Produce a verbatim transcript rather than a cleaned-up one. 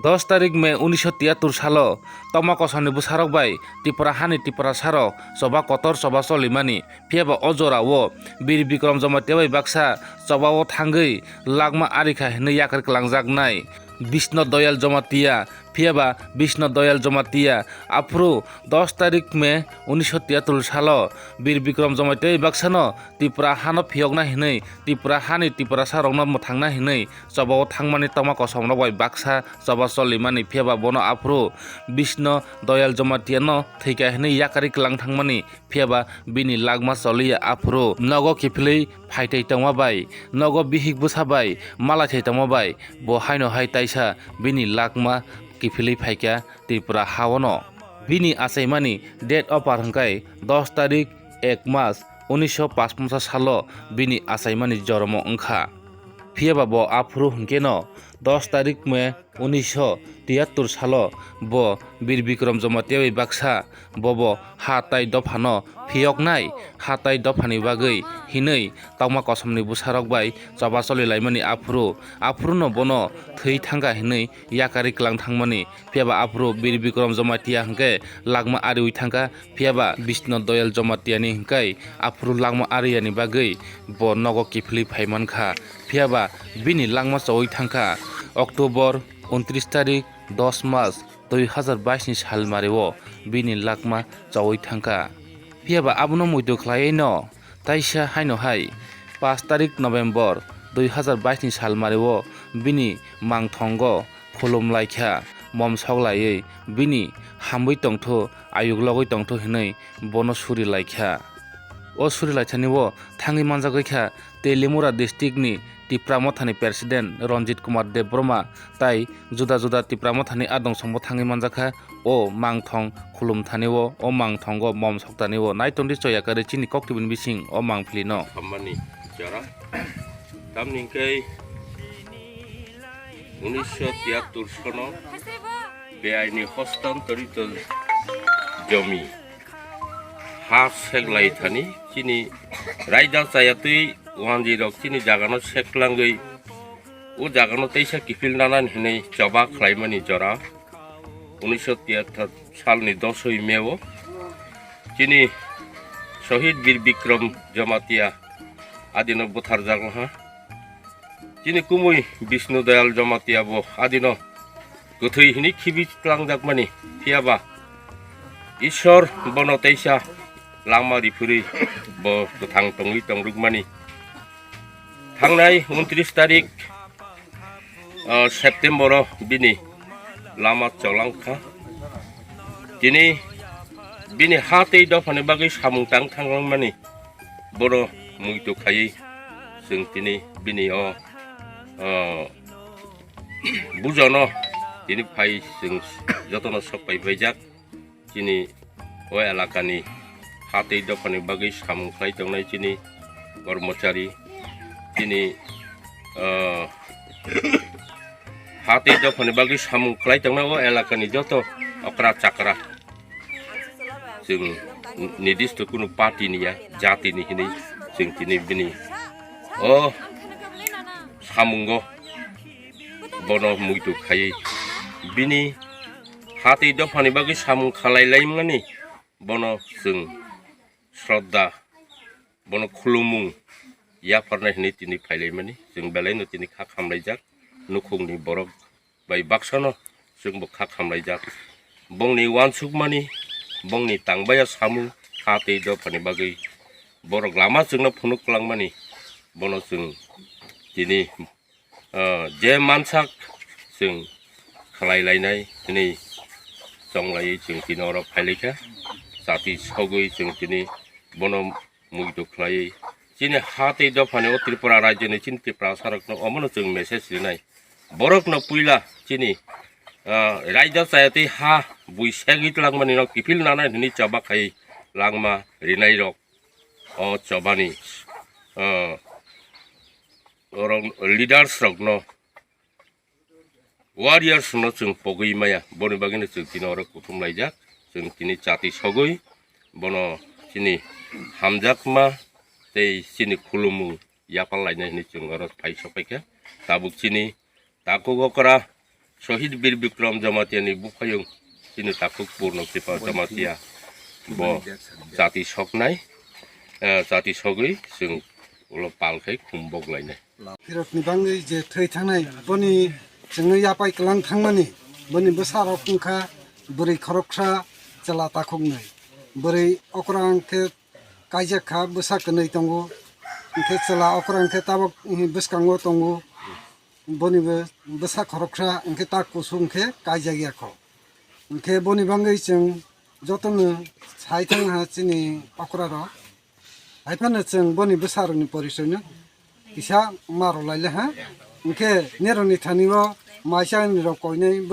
Dos tarik May unisho tiyattur salo tongma kosomni bwsarok bai Tripura hani Tiprasarok choba kotor choba cholimani, phiyaba o jorao Bir Bikrom Jamatia bai baksa chobao thangwi langma arikha hinwi yakar kwlangjaknai Bishnu Doyal Jamatia. Phiyaba Bishnu Doyal Jamatia aphuru dos tarik May unisho tiyattur salo Bir Bikrom Jamatia bai baksano Tripura hano phiyokna hinwi, Tripura hani Tiprasarokno mwthangna hinwi chobao thangmani tongma kosomrok bai baksa choba cholimani, phiyaba bono aphuru Bishnu Doyal Jamatiano thwikha hinwi yakari kwlang thangmani, phiyaba bini langma choliya aphuru nogo kiphilwi phaitai tongma bai, nogo bihik bwsa bai malaithai tongma bai bo haino hai taisa bini langma kiphilwi phaikha Tripura haono. Bini achaimani date of birth hwnkhe dos tarik ek mas unisho pachponchas salo bini achaimani joromo wngkha. Phiyaba bo aphuru hwnkeno dos tarik May unisho tiyattur salo bo Bir Bikrom Jamatia bai baksa bobo ha tai dophano phiyoknai, ha tai dophani bagwi hinwi tongma kosomni bwsarok bai choba choli laimani aphuru, aphuruno bono thwi thangkha hinwi yakari kwlang thangmani, phiyaba aphuru Bir Bikrom Jamatia hwnkhe langma ariwi thangkha, phiyaba Bishnu Doyal Jamatiani hwnkhe aphuru langma ariyani bagwi bo nogo kiphilwi phaimankha, phiyaba bini langma chowi thangkha October untris tarik dos mas dui hazar bais ni salmario bini langma chowi thangkha. Phiyaba abono muitu khlaiwi no taisa haino hai paanch tarik November dui hazar bais ni salmario bini mangthongo khulum laikha, mom sok laiwi bini hamwi tongthu, ayuk logwi tongthu hinwi bono suri laikha. O suri laithani o thangwi manjagwi kha Telimura district ni Tipra Mothani President Ranjit Kumar Debbarma tai juda juda Tipra Mothani adong songbo thangwi manjakha. O mangthong khulum thani o, o mangthongo mom sok thani o, naitok di choya kari chini koktwbini bising o mangpili no. Hammani jora. Tamni hwnkhe unisho tiyattur sono beaini hostantorito jomi ha seklai thani chini raida chayatwi wanjwi rok chini jagano seklangwi o jagano teisa kiphil nanani hinwi choba khlaimani jora. Unisho tiyattor salni dosoi May o chini Shohid Bir Bikrom Jamatia adino butharjak laha. Chini kumui Bishnu Doyal Jamatia bo adino kwthwi hinwi khibi twlangjakmani, phiyaba Ishwar bono teisa langma riphurwi bo kwthang tongwi tongrwkmani. Thangnai untris tarik, ah, September o bini lama cholangkha. Tini bini ha tei dophani bagwi samung tang thangmani bono muitu khaiwi chwng tini bini o, ah, bujono tini phai chwng jotono sok pai paijak. Chini o elakani ha tei dophani bagwi samung khlai tongnai chini kormochari, chini, ah, ha tei dophani bagwi samung khlai tongnai o elakani joto okra chakra. Chwng nidisto kunu party ni ya, jati ni hinwi chwng tini bini o samungo bono muitu khaiwi bini ha tei dophani bagwi samung khalai laimani bono chwng sroddha, bono khulumung yapharnai hinwi tini phailaimani chwng belaino tini kha khamlaijak. Nukhungni borok bai baksano chwngbo kha khamlaijak. Bongni uansukmani, bongni tangbaya samung ha tei dophani bagwi borok lama chwngno phunuk kwlangmani bono chwng tini ah, je mansak chwng khlai lainai hinwi chonglaiwi chwng tini oro phailaikha. Chati sogwi chwng tini bono muitu khlaiwi chini ha tei dophani o Tripura rajyoni chini Tiprasarokno omono chwng message rinai. Borokno puila chini, ah, raida chaya tei ha bui segwi twlangmani rok kiphil nanai hinwi choba khai langma rinairok o chobani, ah, orok leaders rokno, warriors no chwng pogwi maya, boni bagwino chwng tini oro kuthum laijak. Chwng tini chati sogwi bono chini hamjakma tei chini khulumung yapal lainai hinwi chwng oro phai sokphaikha. Tabuk chini takhuk okra Shohid Bir Bikram Jamatia ni buphayung chini takhuk Purno Kripa Jamatia bo chati soknai, eh, chati sogwi chwng ulo pal khai khum bok lainai. Phirokni bangwi je thwi thangnai, boni chwngno yapai kwlang thangmani, boni bwsarok wngkha bwrwi khoroksa, chwla takhuknwi. Bwrwi okra hwnkhe kaijak kha, bwsa kwnwi tongo, hwnkhe chwla okra hwnkhe tabok, eh, bwskango tongo. Boni bo bwsa khoroksa hwnkhe tak kusu hwnkhe kaijak ya kho. Hwnkhe boni bangwi chwng jotono sai thang ha chini okra rok. Hai phano chwng boni bwsa rokni porisoino kisa ma rw lai le ha. Hwnkhe neroni thani o maisa ni rok koinai bo